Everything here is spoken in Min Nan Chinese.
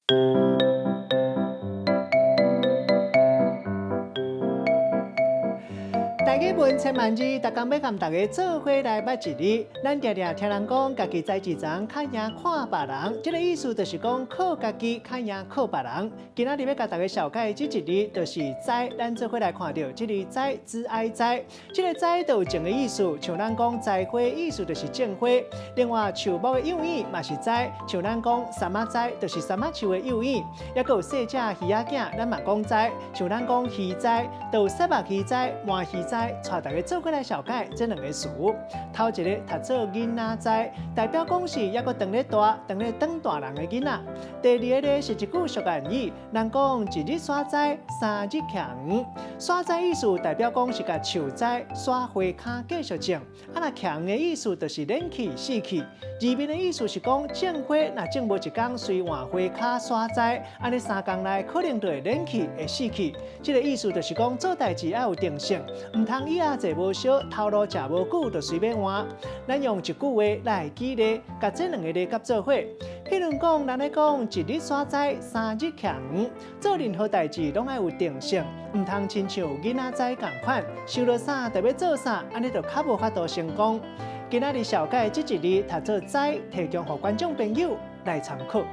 台語文千萬字，逐工欲共大家做伙來捌一字。咱定定聽人講，家己栽一叢，較贏看別人。這个意思就是講靠家己，較贏靠別人。今仔日欲共大家紹介這一字，就是栽。咱做伙來看著這个栽，子哀栽，這个栽就有種的意思，像咱講栽花，意思就是種花。另外樹木的幼葉嘛是栽，像咱講杉仔栽，就是杉仔樹的幼葉。抑閣有細隻魚仔囝，咱嘛講栽，像咱講魚栽，就有虱目魚栽、鰻魚栽。帶大家做伙來紹介這兩个詞。頭一个讀做囡仔栽，代表講是猶閣當咧大、當咧長大人的囡仔。第二个咧是一句俗諺語，人講一日耍栽，三日徛園。耍栽意思代表講是共樹栽耍花跤繼續種。啊，若徛園的意思就是免去死去。字面的意思是講種花若種無一工，隨換花跤耍栽，按呢三工內可能就會免去會死去。這个意思就是講做代誌愛有定性，毋通椅仔坐無熟，頭路食無久就隨欲換。咱用一句話來舉例，共這兩个字佮做伙。譬如講，人咧講一日耍栽，三日徛園，做任何代誌攏愛有定性，毋通親像囡仔栽仝款，想著啥就欲做啥，按呢就較無法度成功。今仔日紹介這一字讀做栽，提供予觀眾朋友來參考。